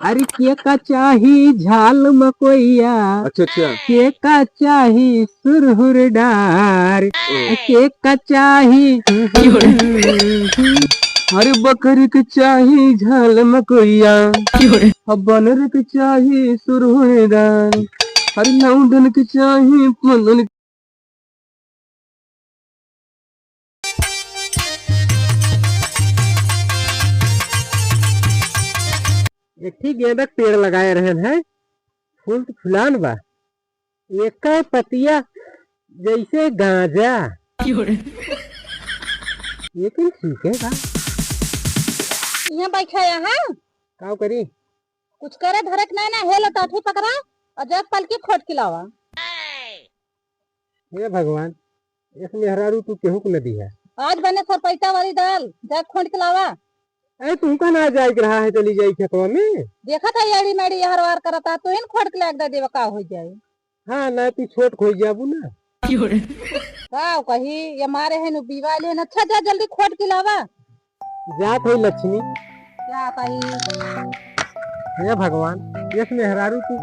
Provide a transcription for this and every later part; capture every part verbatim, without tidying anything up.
अरे के का चाही झाल मकोइया, अच्छा, अच्छा। के का चाही सुरहुर डार, ओ। के का चाही। अरे बकरी के चाही झाल मकोइया, अब बनर के चाही सुरहुर डार, अरे लौंडन के चाही मनन। एक ठी गेंदा के पेड़ लगाए रहन है, फूल तो फुलान बा, एकर पतिया जैसे गांजा। लेकिन ठीक है बा। यहाँ बैठा यहाँ। का करी? कुछ करे धरक नहीं ना, हे लटाठी पकड़ा और जग पलकी खोट के लावा। हे भगवान, एक मेहरारू तू केहू को न दिहा। आज बने सरपैता वाली दाल, जा खोंट के लावा। अरे तुमका ना जाए के रहा है, चली जाई खेतवा में। देखत है एड़ी मेड़ी हर वार करता, तू ही न खोंट के लाग दे देवा, का हो जाए। हाँ, ना तू छोट खोई जाबू ना। का कही, ये मारे है नु बीवा ले न। अच्छा जा जल्दी खोंट के लावा। जात है लक्ष्मी। क्या कही? हे भगवान, एक मेहरारू तू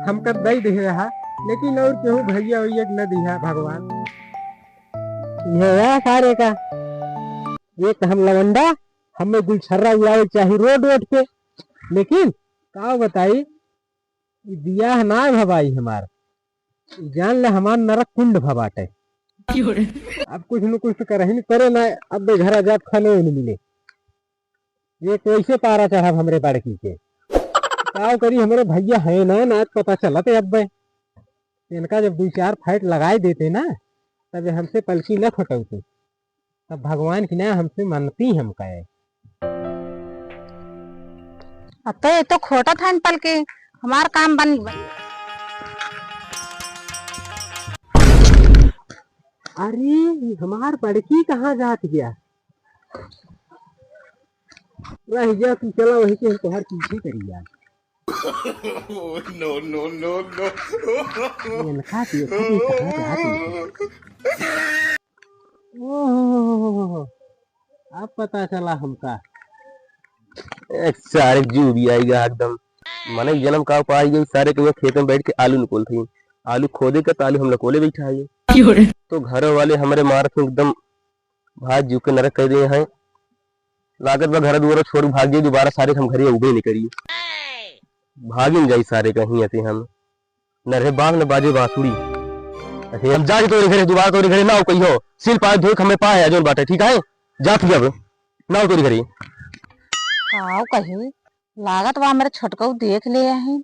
हमका दई दे रहा, लेकिन और केहू भैया वैया के न दिहा भगवान। ये है सारे का, एक हम लवंडा, हमें गुलछर्रा उड़ावे चाही रोड रोड पे, लेकिन का बताई, ई बियाह ना भवाई हमार, ई जान ले हमार नरक कुंड भवाटे। अब कुछ न कुछ तो करही न परे ना, अब घरा जात खाने ही न मिले। ये कैसे पारा चढ़ब हमरे बड़की के? का करी, हमरे भैया है ना, ना पता चलत है अब्बे। इनका जब दो चार फाइट लगाए देते ना, तब ये हमसे पलकी न खोटौते। तब भगवान की ना हमसे मनती हम कहे। अब तो ये तो खोटत है पलकी, हमार काम बन। अरे, ये हमार बड़की कहाँ जात गया? रह गया तू, चला वही के हम तोहार पीछे करी यार। No, no, no, no। ये इनका देखा भी कहाँ जात है? ओहो, अब पता चला हमका। ए, सारे जू भी आएगा एकदम। मने जन्म का पाई गई, सारे के खेत में बैठ के आलू निकोल थी। आलू खोदे के तो आलू हम लकोले बैठा है। तो घर वाले हमरे मारत हैं एकदम, भाई जू के नरक कर दिए हैं। लागत बा घर दुआरा छोड़ के भाग जाई, दोबारा सारे हम घरे अउबे नहीं करी। भागिन जाई सारे कहीं ऐसे हम। न रहे बांस न बाजे बांसुरी। अरे हम जाके तोरे घरे, दोबारा तोरे घरे ना हो कहियो। सिल पाए धोए हमें पाए है जोन बाटे, ठीक है? जात जब ना हो तोरे घरे। काव कही, लागत बा हमरे छोटकऊ देख ले अही।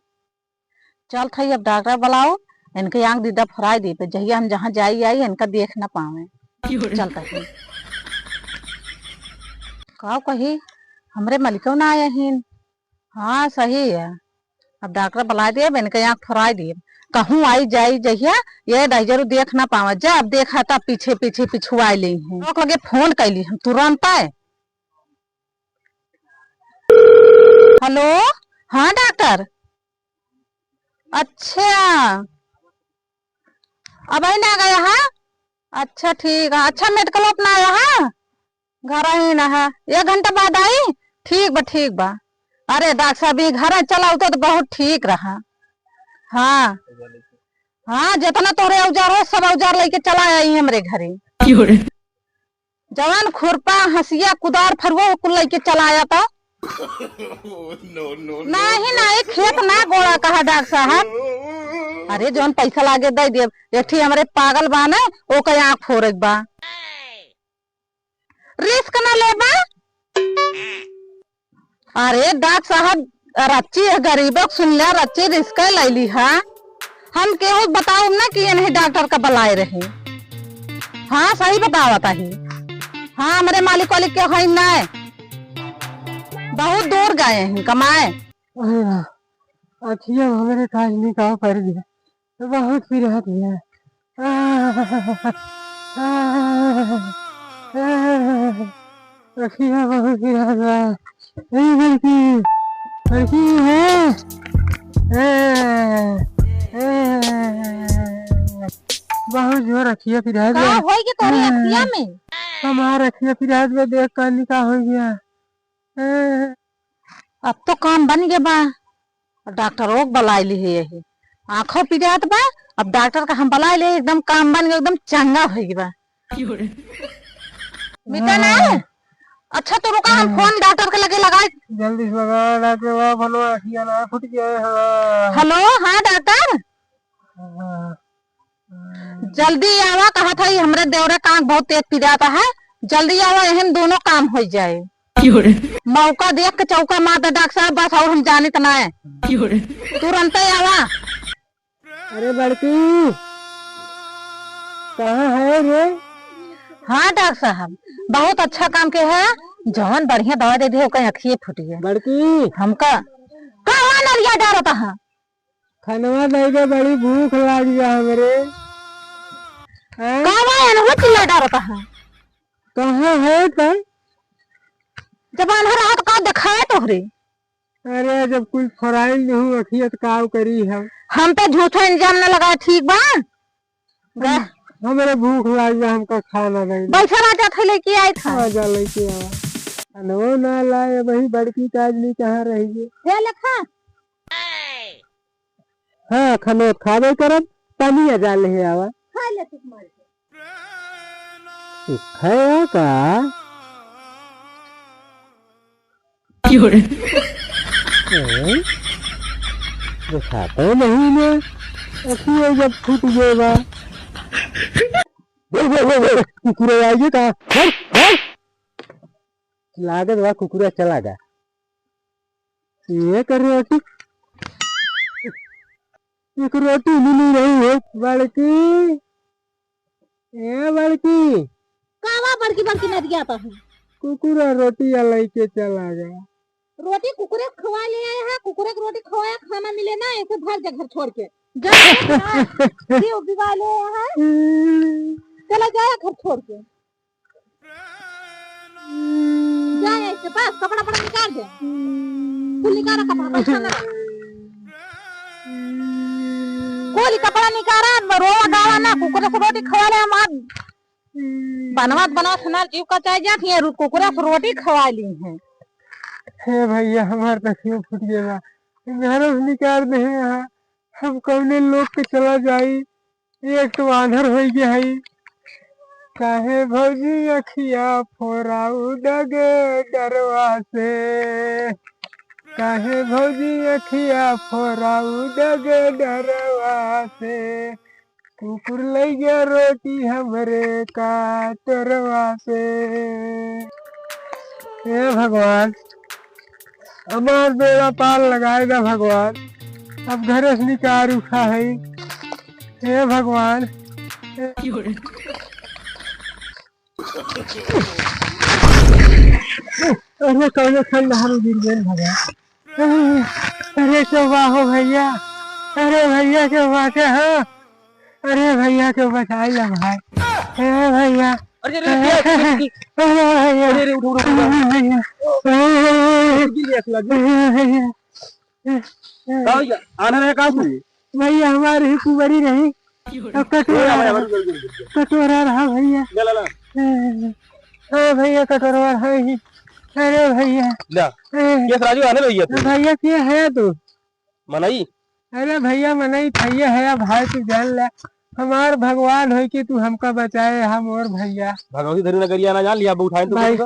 चल थई अब डॉक्टर बुलाओ, इनके आँख दीदा फराई दी पे, जहिया हम जहाँ जाई आई इनका देख ना पावे। चल थई। काव कही, हमरे मलिकऊ ना आए हीन। हाँ, सही है। अब डॉक्टर बुला दिए, अब इनके आँख फुराई दिए। कहूँ आई जाई जहिया, ये डहजरू देख ना पावा। जा, अब देखा था पीछे, पीछे, पिछुआई ले हैं। ओक लगे फोन कैली हम तुरंत आए। हेलो, हाँ डॉक्टर। अच्छा, अब आई ना गया है? अच्छा, ठीक है। अच्छा, मेडिकल अपना आया है? घर ही ना है, एक घंटा बाद आई। ठीक बा, ठीक बा। अरे डॉक्टर साहब, ई घर चला होता तो बहुत ठीक रहा। हाँ, हाँ, जितना तोरे औजार हो, सब औजार लेके चला आई हमरे घरे। जवान खुरपा, हंसिया, कुदार, फरुआ कुल लेके चला आया था। नहीं, नहीं, खेत ना गोड़ा कहा डॉक्टर साहब। अरे जौन पैसा लागे दे देब। एक ठी हमरे पागल बा ना, ओके आँख फोड़े के बा। रिस्क ना लेबा? अरे डॉक्टर साहब, रच्ची है गरीबक सुन ले, रच्ची रिस्क ले ली है। हम केहू बताउब ना कि ये नहीं डॉक्टर का बुलाए रहे। हाँ, सही बतावत ही। हाँ, हमरे मालिक वालिक के है ना, बहुत दूर गए हैं कमाए। अरे वाह, अखिया हमरे काज निकाह पड़ गया। बहुत पिरात बा। आह, आह, आह, अखिया बहुत पिरात बा। ए बड़की, बड़की है। ए, ए, बहुत जोर अखिया पिरात का बा। होई के तोरे अखिया में? हमार अखिया पिरात बा, देख कानी का हो गया। ए। अब तो काम बन गया बा। डॉक्टरो के बलाइ लिहे यही। आँखों पिरात बा, अब डॉक्टर का हम बलाइ लिहे, एकदम काम बन गए, एकदम चंगा होइ गया बा। मिटा ना? अच्छा तो रुका, हम फोन डॉक्टर के लगे लगाए। जल्दी से लगावा डॉक्टर बाबा, फोनवा अखिया ना फूट जाए। हाँ। हेलो, हाँ डॉक्टर। हाँ। जल्दी आवा, कहा था, ये हमरे देवरे का आँख बहुत तेज पिरात है, जल्दी आवा, एहन दोनों काम होइ जाए। क्यों रे? मौका देख के चौका मार दे डॉक्टर साहब, बस और हम जानित ना है। क्यों रे? तुरंत आवा। अरे बड़की, कहाँ है रे? हाँ डॉक्टर साहब, बहुत अच्छा काम के है, जौन बढ़िया दवा दे दिहे, ओकर अखिए फूट गए। बड़की। हमका कहाँ नरिया डारत है? खनवा दे दे, बड़ी भूख लाग गया हमरे। हैं? का बा, एनहु चिल्ला डारत है? कहाँ है त? जब आन्हर रहा तो का देखाए तोहरे? अरे, जब कुल फोराइल नहीं अखियत काव करी हम। हम पे झूठो इल्जाम न लगाए, ठीक बा? गा- हमरे भूख लाग गया, हमका खाना नहीं। बैठा राजा थे लेके आए था। राजा लेके आवा। खानो ना लाए, वही बड़की का आदमी कहाँ रह गए? हे लखा। हाँ, खनो खाबे करब, पानी आ जा ले आवा। खा ले तू मार के। तू खाया का? क्यों रे? हैं? देखाते नहीं ने, अखिए जब फूट गए बा। बोल, बोल, बोल, बोल, कुकुरे आइए का? बोल, बोल। लागत बा कुकुरा चला गा। एक रोटी, एक रोटी मिली रही है बड़की। ए बड़की। का बा बड़की, बड़की नदिया पर है? कुकुरा रोटी या लइके चला गया। रोटी कुकुरे के खवा ले आए हैं, कुकुरे के रोटी खवाया, खाना मिले ना, ऐसे भाग जा घर छोड़ के। जा, जा, जा। जीव बिगा ले आए हैं। चला जाए घर छोड़ के। जा ऐसे, बस, कपड़ा, कपड़ा निकाल दे। कुल निकाला कपड़ा, बैठा ना। कुल कपड़ा निकाला, रोवा गावा ना, कुकुरे से रोटी खवा ले हम आज। बनवात, बनवात हमार जीव का चाहे जात, ये रो-, कुकुरे से रोटी खवा ली है। हे भैया, हमार तो क्यों फूट गया बा। घरों से निकाल दे हैं यहाँ, हम कौने लोग के चला जाई। एक तो आंधर होइ गया है। काहे भौजी अखिया फोराऊ डगे डरवा से, काहे भौजी अखिया फोराऊ डगे डरवा से, कुकुर लइ गया रोटी हमरे का टरवा से। हे भगवान, हमार बेड़ा पार लगाए दा भगवान, अब घरे से निकार उठा है। हे भगवान। अरे कौनो खंडहर गिर गइल भगवान। अरे क्यों बा हो भैया, अरे भैया क्यों बाटे हो, अरे भैया क्यों बचाई ला भाई, अरे भैया, अरे, अरे, अरे, अरे, अरे, अरे भैया, अरे, अरे, उठ, उठ, उठ, उठ। अरे भैया, अरे भैया, गिर गया, लग गया। अरे भैया। का भैया? आना रहे का तू? भैया, हमार ही कुबरी रही। अब कटोरा रहा। कटोरा रहा भैया। ले, ले, ले। हाँ भैया, कटोरा रहा ही। अरे भैया। ले। केस राजू आने भैया तू। भैया, के है तू? मनई? अरे भैया, मनई थइये है, भाई तू जान ले। हमार भगवान होइ कि तू हमका बचाए, हम और भैया। भगवती धरी नगरिया ना जान लिया, अब उठाए तू भाई।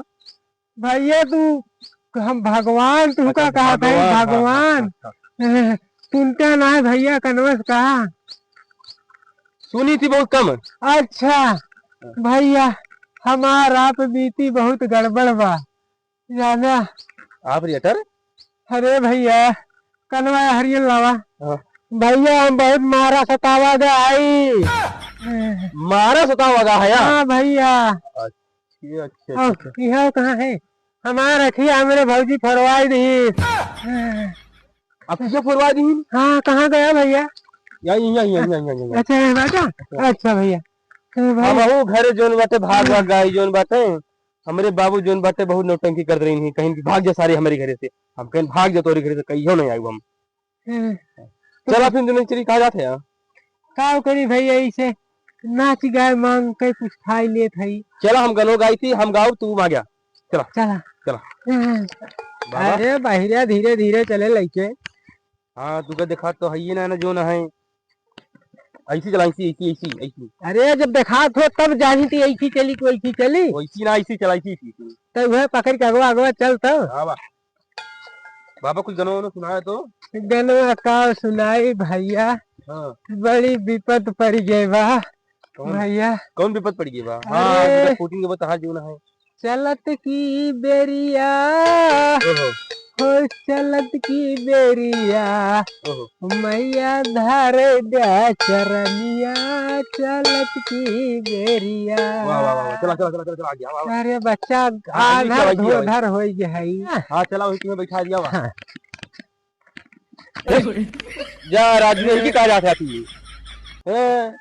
भैया तू, हम भगवान तू अच्छा, का कहा था, भगवान, हाँ, भगवान। हाँ, हाँ, हाँ। सुनते ना है भैया, कनवस कहा। सुनी थी बहुत कम। अच्छा, हाँ। भैया, हमार आप बीती बहुत गड़बड़ बा, जाना। आप रिएटर? अरे भैया, कनवा हरियन लावा। हाँ। भैया, हम बहुत मारा सतावा गया आई। मारा सतावा गया है या? हाँ भैया। अच्छा। ये अच्छा, और अच्छा, अच्छा। यह कहाँ है? हमार अखिया हमरे भौजी फोरवाई दी। अब किसे फोरवाई दी? हाँ, कहाँ गया भैया? यहीं, यहीं, यहीं, यहीं, यहीं, यहीं। अच्छा, यहीं बाटा? अच्छा। अच्छा भैया। ए भाई। अब वो घरे जोन बाटे, भाग, भाग गई जोन बाटे। हमरे बाबू जोन बाटे बहुत नौटंकी कर रही हैं, कहीं कि भाग जा सारे हमरे घरे से। हम कहीं भाग जा तोरे घरे से, कहियो नहीं आयु हम। हम्म। चला फिर दुनिया चली, कहाँ जाते हैं? का करी भैया, इसे नाच गाए मांग के कुछ खाई लेत हई। चला हम गनो गाई थी, हम गाओ, तू मांग्या। चला। चला। चला। हम्म। बाबा। अरे बहिरा धीरे धीरे चले लइके। हाँ, तुका देखात तो हइये ना, ना जौन है। ऐसी चला, ऐसी, ऐसी, ऐसी, ऐसी। अरे, जब देखात हो तब जानी थी, ऐसी चली तो ऐसी चली। वैसी ना, ऐसी चला, ऐसी, ऐसी, ऐसी। तब वह पकड़ के अगवा, अगवा चल तब। हाँ बा। बाबा, कुछ गनवा वनवा सुनाए तो। गनवा का सुनाई भैया? हाँ। बड़ी विपत पड़ गई बा। कौन? भैया। कौन विपत पड़ गई बा? अरे। हाँ, पूछेंगे वो तहार जीवन है। चलत की बेरिया, ओहो। हो चलत की बेरिया, ओहो। मैया धर द्या चरनिया, चलत की बेरिया। वाह, वाह, वाह, वाह। चला, चला, चला, चला, चला, आ गया, वाह, वाह। अरे बच्चा, हाँ, आधा आगे चला, आगे चला। धोधर होइ गया है। हाँ, चला, वही तुम्हें बैठा दिया, वाह। हाँ। जा राजू, यही कहा जात है तू। हैं?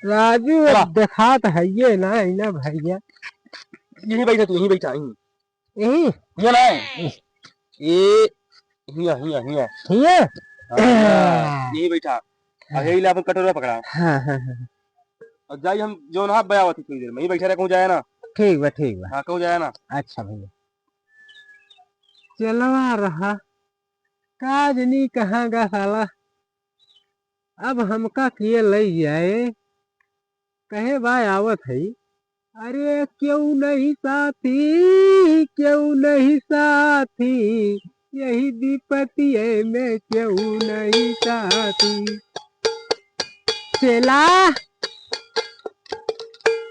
राजू, चला। अब देखात है ये ना, है ना भैया। यहीं बैठा तू, यहीं बैठा, यहीं। यहीं? ये ना है। ये हिया, हिया, हिया। हिया? हाँ, हिया। यहीं बैठा। हाँ। अब यही ले अपन कटोरा पकड़ा। हाँ, हाँ, हाँ। और जाई हम जौन हाथ बयावत ही थोड़ी देर में। यहीं बैठा रहे, कहूँ जाए ना। ठीक बा, ठीक बा। हाँ, कहूँ जाए ना। अच्छा भैया। चलवा रहा। का जनी कहाँ गा साला, अब हमका के लई जाए, कहे बा आवत है। अरे क्यों नहीं साथी, क्यों नहीं साथी, यही विपतिये में क्यों नहीं साथी। चेला,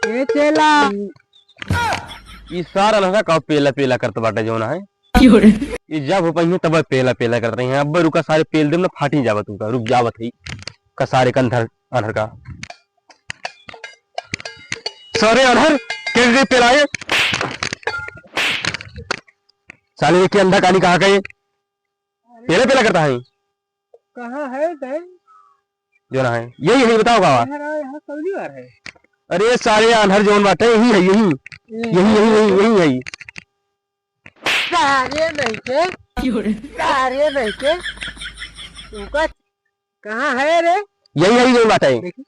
ए चेला। ई सारा नशा का पेला पेला करत बाटे जौन है। क्यों रे? ई जब हो पहिए तब पेला पेला करत रही हैं। अब रुका सारे पेल देम ना फाटी जावत उनका। रुक जावत है। का सारे का अंधर, अंधर का। सारे अंधर के रे पेलाए। साले ये के अंधा कानी कहाँ का ये? पेला पेला करता है। कहाँ है बे? जो ना है। यही है, बताओ का? यहाँ रहा, यहाँ कौनी बार है? अरे सारे आन्हर जौन बाटे, यही है, यही। यही, यही, यही, यही है। सारे नहीं के। क्यों रे? सारे नहीं के। तुमका कहाँ है रे? यही, यही जौन बाटे। देखी।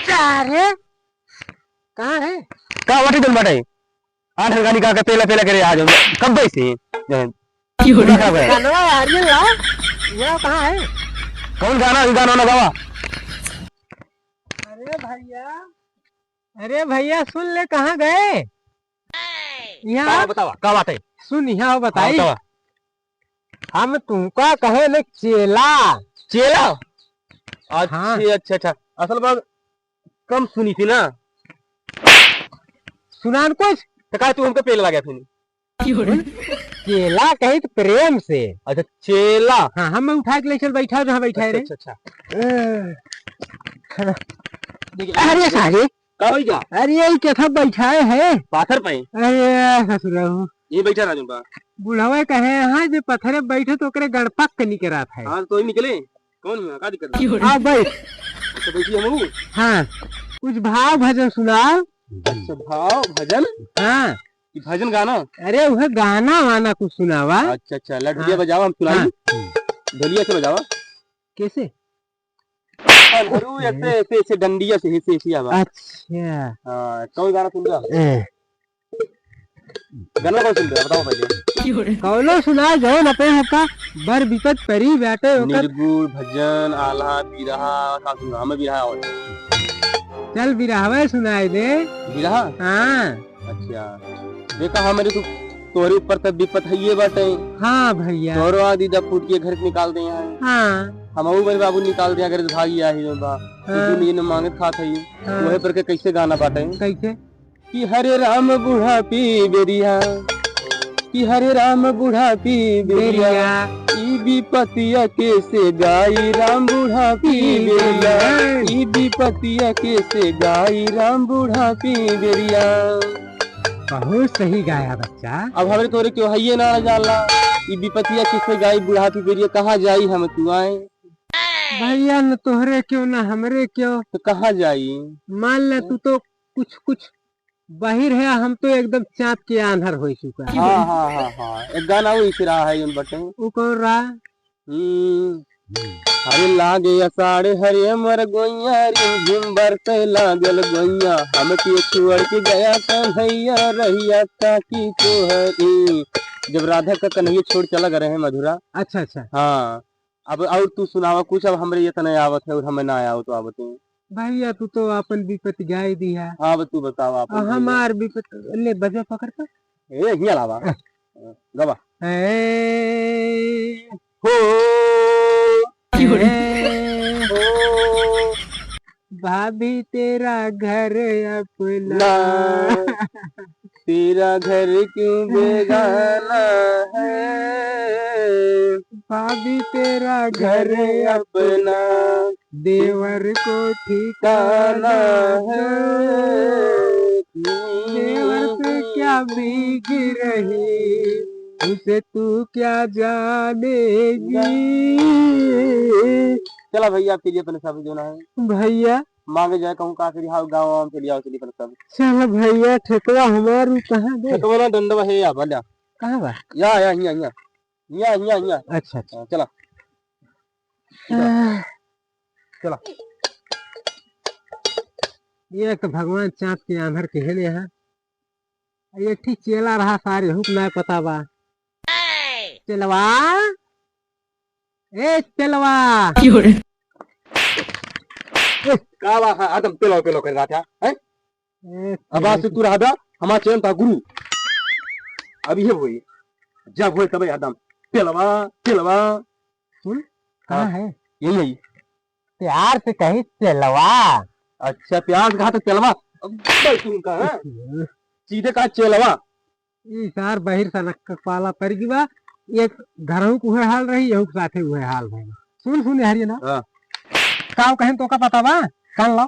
सारे कहाँ है? का बाटे जौन बाटे? आठ गाड़ी का, का पेला पेला करे आ जाओ। कब से? क्यों रे? पूरा खराब है। गाना यार ये लाओ। ये कहाँ है? कौन गाना? ये गाना ना गावा। अरे भैया, अरे भैया सुन ले, कहाँ गए? यहाँ का बतावा, का बात है? सुन, यहाँ बताई। हाँ, बतावा। हम तुमका कहे ले चेला। चेला? अच्छा, हाँ। अच्छा, अच्छा। असल बात कम सुनी थी ना। सुनान कुछ। तो का तू हमको पेला लगा फिर? चेला कही तो प्रेम से। अच्छा, चेला। हाँ, हम उठा के ले चल, बैठा जहाँ बैठा है रे। अच्छा, अच्छा, अच्छा। अरे सारे। का होई का? अरे ये कैसा बैठा है? पाथर पे। अरे ससुरा। ये बैठा राजू बा। बुढ़वा कहे, हाँ, जे पत्थरे बैठे तो ओकरे गणपक के निकरात है। हाँ, तो ही निकले। कौन हुआ? का दिक्कत बा? हाँ, बैठ। अच्छा, बैठी हम। हाँ, कुछ भाव भजन सुनाओ। अच्छा, भाव भजन? हाँ। ई भजन गाना? अरे, वह गाना वाना कुछ सुनावा। अच्छा, अच्छा, ला ढोलिया हाँ। बजावा, हम सुनाई। हाँ। ढोलिया से बजावा। कैसे? हाँ, धरू, ऐसे, ऐसे, ऐसे डंडिया से, ऐसे, ऐसे आवा। अच्छा। हाँ, कौन गाना सुन रहा? ए। गाना कौन सुन रहा? बताओ पहले। कौनो सुना, जौन अपने सबका बर विपत परी बाटे ओकर। निर्गुण, भजन, आल्हा, बिरहा, का सुन रहा? हमें बिरहा आवत। चल बिरहवे सुनाई दे। बिरहा? हाँ। अच्छा। देखा हमरे तू, तोहरे ऊपर तब विपत है ये बाटे। हाँ भैया। तोहरो आदि दा फूट के घर से निकाल दे हैं। हाँ। हमहू बड़े बाबू निकाल दे घर से भाग गया है बा। हाँ। तू दिन मांगत खात है। हाँ। वही पर के कैसे गाना बाटे? कैसे? कि हरे राम बुढ़ापी बेरिया, कि हरे राम बुढ़ापी बेरिया, बेरिया। ई विपतिया कैसे गाई राम बुढ़ापी बेरिया, बेरिया। ई विपतिया कैसे गाई राम बुढ़ापी बेरिया। बहुत सही गाया बच्चा। अब हमरे तोरे क्यों हइये ना जाला, ई विपतिया कैसे गाई बुढ़ापी बेरिया, कहाँ जाई हम तू आए? भैया न तोहरे क्यों ना हमरे क्यों। तो कहाँ जाई? मान ले तू तो कुछ कुछ बाहिर है, हम तो एकदम चाँप के आन्हर होइ चुका है। हाँ, हाँ, हाँ, हाँ। एक गाना वही से रहा है, जौन बटे। वो कौन रहा? हम्म। हरे लागे असाढ़ हरे मर गोइया, रिम झिम बरसे लागल गोइया, हमके छोड़ के गया कन्हैया, रहिया ताकी तोहरी। जब राधा का कन्हैया छोड़ चला गए रहे मधुरा। अच्छा, अच्छा। हाँ। अब और तू सुनावा कुछ, अब हमरे ये तो नहीं आवत है और हमें ना आवत आवत है। भैया, तू तो आपन विपत्ति गाय दिया। हाँ, अब तू बताओ आपन और भैया। हमार विपत्ति, ले बजा पकड़ तो। ए, हियाँ लावा। हाँ। गवा। ए। हो। क्यों रे? ए। हो। भाभी तेरा घर अपना। ना। तेरा घर क्यों बेगाना है? भाभी तेरा घर घर अपना। अपना। देवर को ठिकाना है। देवर से क्या भीग रही, उसे तू क्या जानेगी। चला भैया, फिर ये अपने सब जो ना है। भैया। मांगे जाए कहूँ का, फिर हाउ गाँव वाँव चली आओ, चली अपने सब। चल भैया, ठेकवा हमार ऊ कहाँ बे? ठेकवा ना, डंडवा है या, भला। कहाँ बा? या, या, हियाँ, हियाँ। हियाँ, हियाँ, हियाँ। अच्छा, अच्छा। हाँ, चला। आह। चला। ये तो भगवान चाँद के आन्हर के है ने यहाँ। ये ठीक चेला रहा सारे, हुक ना पता बा। चेलवा, ए चेलवा। क्यों रे? ए, का बा? हाँ, एकदम पेलो पेलो कर रहा था, हैं? ए, अब आज से तू रहा दा, हमारा चैन था गुरु। अब ये होई, जब होई तब हरदम पेलवा, पेलवा। सुन, कहाँ हाँ। है? यही है। प्यार से कहीं चेलवा। अच्छा, प्यार से कहा तो चेलवा। अब भाई सुन का, हाँ? हम्म। सीधे कहा चेलवा। ई सार बहिर सनक पाला पड़ गई बा। एक घरहू के उहे हाल रही, यहू के साथे उहे हाल रही। सुन, सुन, हरिये ना। हाँ। काव कहेन तोका पता बा? कान ला।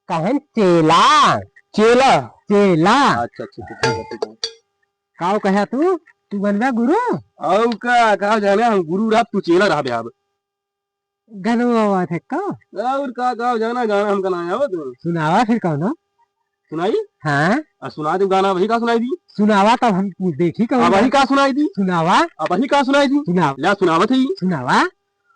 कहेन चेला। चेला? चेला। अच्छा, अच्छा, अच्छा, ठीक है, ठीक है। काव कहे तू? तू बनबे गुरु? औ का, का जाने हम गुरु रहा, तू चेला रहा बे अब। गनवा आवत है का? और का, का जाना गाना हमका ना आवत। सुनावा फिर कौनो। सुनाई? हाँ। आ, सुना दे गाना, वही का सुनाई दी? सुनावा तब हम देखी कौन आ, वही गा-, का सुनाई दी? सुनावा। आ, वही का सुनाई दी? सुनावा। ला सुनावत ही। सुनावा।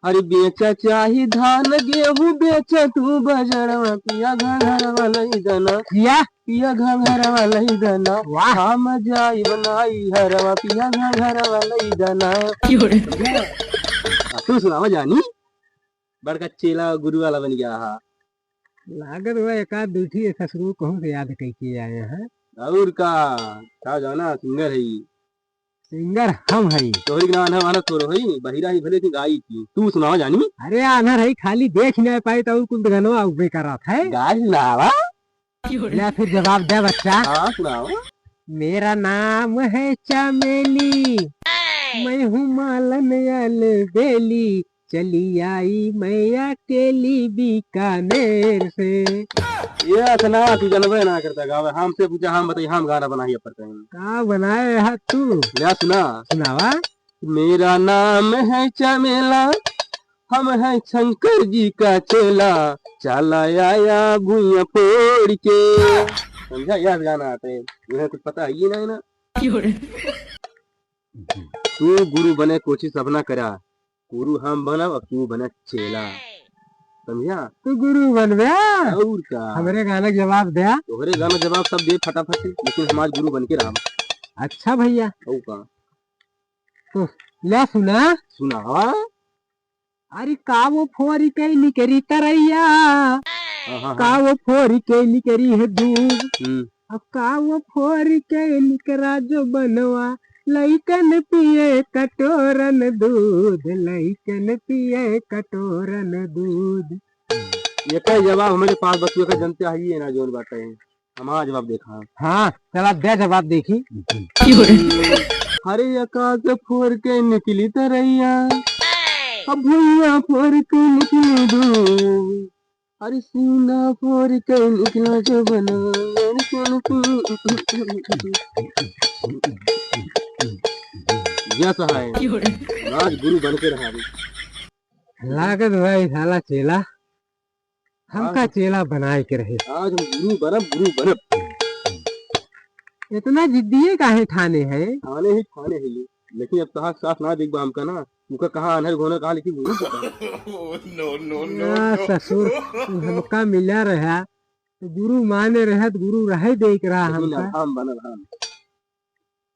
अरे बेचा चाही धान गेहूं बेचा तू बजरवा, पिया घरवा लई दना। पिया? पिया घरवा लई दना। वाह। हम जाई बनाई हरवा, पिया घरवा लई दना। क्यों रे? आ, तू सुनावा जानी। बड़का चेला गुरु वाला बन गया हा। लागत बा एक आध दू ठी ससुरो कहूँ से याद कइके आए हैं। और का, का जाना सिंगर है। सिंगर हम हई। तोहरी के नाम आन्हर वान्हर थोड़ो हई, बहिरा ही भले कि गाई की। तू सुनावा जानी। अरे आन्हर हई, खाली देख नहीं पाई तो और कुल गनवा उबे करत है। गाई सुनावा। ले फिर जवाब दे बच्चा। हाँ, सुनाओ। मेरा नाम है चमेली, मैं हूँ मालन अलबेली, चली आई मैं अकेली बीकानेर से। ये अतना तू जनबे ना करता गावे, हमसे पूछा, हम बताई, हम गाना बनाई अपन कहीं। का बनाए है तू? ले सुना। सुनावा। मेरा नाम है चमेला, हम हैं शंकर जी का चेला, चाला आया भुइयां फोड़ के। समझा? यह गाना आता है, तुम्हें कुछ पता है ये ना, है ना? क्यों रे? तू गुरु बने कोशिश अपना करा, गुरु हम बनब, अब तू बने चेला। समझा? तू गुरु बनबे? और का? हमरे गाना के जवाब दे। तोहरे गाना जवाब सब दे फटाफट, लेकिन हमार गुरु बन के रहा। अच्छा भैया। और का? तो ले सुना। सुनावा। अरे कावो फोरी के निकरी तरैया, हाँ, हाँ, हाँ। कावो फोरी के निकरी है दूध। हम्म। अब कावो फोरी के निकरा जो बनवा, लइकन पिए कटोरन दूध, लइकन पिए कटोरन दूध। ये कई जवाब हमरे पास बचुए का जनते आइए ना जोन बाटे। हमारा जवाब देखा। हाँ, चला दे जवाब देखी। अरे आकाश फोर के निकली तरैया, अब भुइया फोर के निकली दू, अरे सीना फोर के निकला जबना, अरे कौन तू। जय सहाय। आज गुरु बन के रहा। लागत भाई साला चेला। हमका आज चेला बनाए के रहे। आज हम गुरु बनब, गुरु बनब। इतना जिद्दिए काहे ठाने है? ठाने ही ठाने है ये। लेकिन अब तहां साथ ना देखबा हमका ना, उनका कहाँ आन्हर घोनर कहाँ लिखी गुरु के कहाँ। Oh, no, no, no, ना no। ससुर, तू हमका मिला रहा, तो गुरु माने रहा, तो गुरु रहे दे के रहा लेकिन हमका। अब हम बनब हम।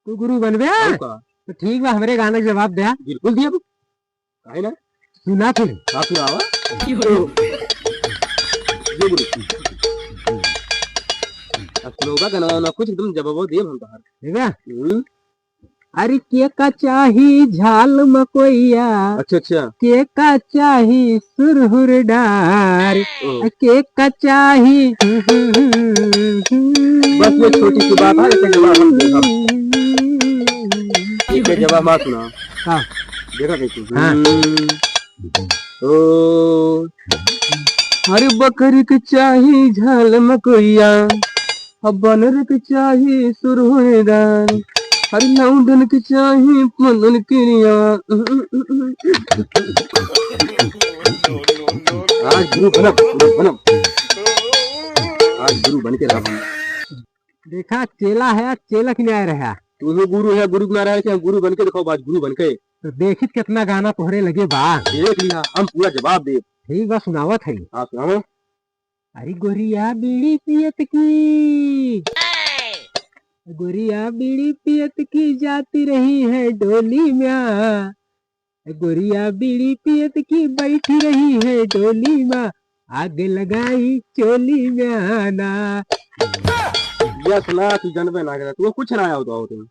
तू गुरु बनबे? और का? तो ठीक बा, हमरे गाना के जवाब दे। बिल्कुल दिया। काहे ना? सुना फिर। हाँ, सुनावा। ये बोलो। अब सुनोगा गाना वाना कुछ एकदम जवाब देब हम तोहार। ठीक है? हम्म। अरे के का चाही झाल मकोइया, अच्छा, अच्छा। के का चाही सुरहुर डार, ओ। के का चाही। बस ये छोटी सी बात है, इसका जवाब हम देंगे। इसका जवाब मत सुना। हाँ। देखा कैसे? हाँ। हम्म। ओ, अरे बकरी के चाही झाल मकोइया, अब बनर के चाही सुरहुर डार, अरे लौंडन के चाही पनन किरिया। आज गुरु बनब, गुरु बनब। आज गुरु बन के रहब हम। देखा, चेला है, चेला के न्याय रहा। तू ही गुरु है, गुरु के न्याय रहा कि हम गुरु बन के दिखाओ, आज गुरु बन के। तो देखित कितना गाना तोहरे लगे बा। देख लिया, हम पूरा जवाब देब। ठीक बा, सुनावत है। हाँ, सुनाओ। अरे गोरिया बीड़ी पियत की, गोरिया बीड़ी पियत की जाती रही है डोली में। गोरिया बीड़ी पियत की बैठी रही है डोली में, आग लगाई चोली में आना। यस ना, तू जनबे ना करे, तू कुछ ना आओ तो आओ तुम।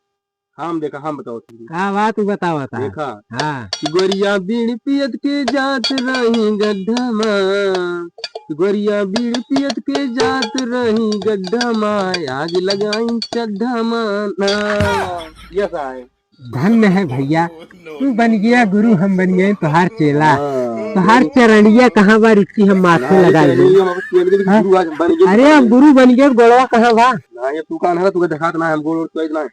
हम देखा, हम बताओ तुम। का बात तू बतावा था? देखा। हाँ। गोरिया बीड़ी पियत के जात रही गड्ढा में, गोरिया बीड़ी पियत के जात रही गड्ढा में, आग लगाई चड्ढा में ना। यस आए। धन्य है भैया, तू बन गया गुरु, हम बन गए तोहार चेला। हाँ। तोहार चरणिया कहाँ बा, रुकी हम माथे ना, ये लगा ली। चरणिया हम आपको चेले के हाँ? गुरु आज बन गए। अरे, हम गुरु बन गए, गोड़वा कहाँ बा? ना, ये तू कान है, तू देखात ना, हम गोड़ वोड़ छुआइत ना।